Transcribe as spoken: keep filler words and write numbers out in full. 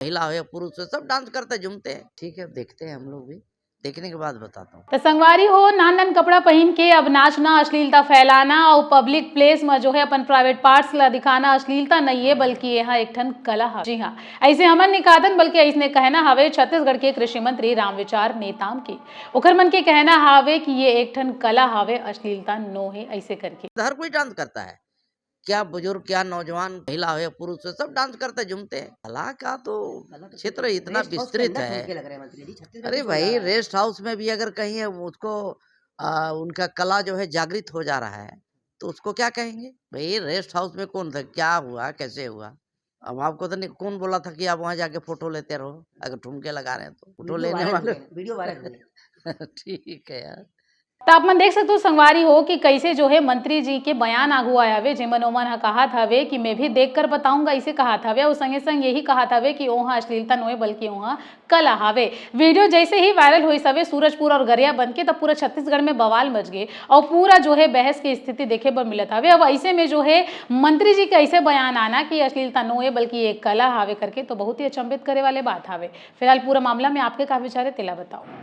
महिला हो या पुरुष हो, सब डांस करते झूमते हैं। ठीक है, देखते हैं हम लोग भी, देखने के बाद बताता हूँ। त संगवारी हो, नान नान कपड़ा पहिन के अब नाचना, अश्लीलता फैलाना और पब्लिक प्लेस में जो है अपन प्राइवेट पार्ट्स ला दिखाना अश्लीलता नहीं है, बल्कि यह एक ठन कला है। जी हाँ, ऐसे हमन निकादन, बल्कि ऐसने कहना हवे छत्तीसगढ़ के कृषि मंत्री रामविचार नेताम के। ओखर मन के कहना हवे कि ये एक ठन कला हवे, अश्लीलता नो है, ऐसे करके। हर कोई डांस करता है, क्या बुजुर्ग, क्या नौजवान, महिला हो या पुरुष हो, सब डांस करते झूमते हैं। कला का तो क्षेत्र इतना विस्तृत है। अरे भाई, रेस्ट हाउस में भी अगर कहीं है, उसको आ, उनका कला जो है जागृत हो जा रहा है, तो उसको क्या कहेंगे भाई? रेस्ट हाउस में कौन था, क्या हुआ, कैसे हुआ? अब आपको तो नहीं, कौन बोला था कि आप वहां जाके फोटो लेते रहो? अगर ठुमके लगा रहे हैं तो फोटो लेने वाले। वीडियो वायरल हुई। ठीक है यार। त आप मन देख सकते हो संगवारी हो कि कैसे जो है मंत्री जी के बयान आगू आए हवे, जेमन ओमन ह कहत हवे कि मैं भी देख कर बताऊंगा, इसे कहत हवे, और संगे संग यही कहत हवे कि ओहा अश्लीलता नोहे, बल्कि ओहा कला हवे। वीडियो जैसे ही वायरल होइस हवे सूरजपुर और गरियाबंद के, तब पूरा छत्तीसगढ़ में बवाल मच गए और पूरा जो है बहस की स्थिति देखे बर मिलत हवे। अब ऐसे में जो है मंत्री जी के ऐसे बयान आना कि अश्लीलता नोहे, बल्कि एक कला हवे करके, तो बहुत ही अचंभित करे वाले बात हवे। फिलहाल पूरा मामला में आपके का विचार है, तेला बताओ।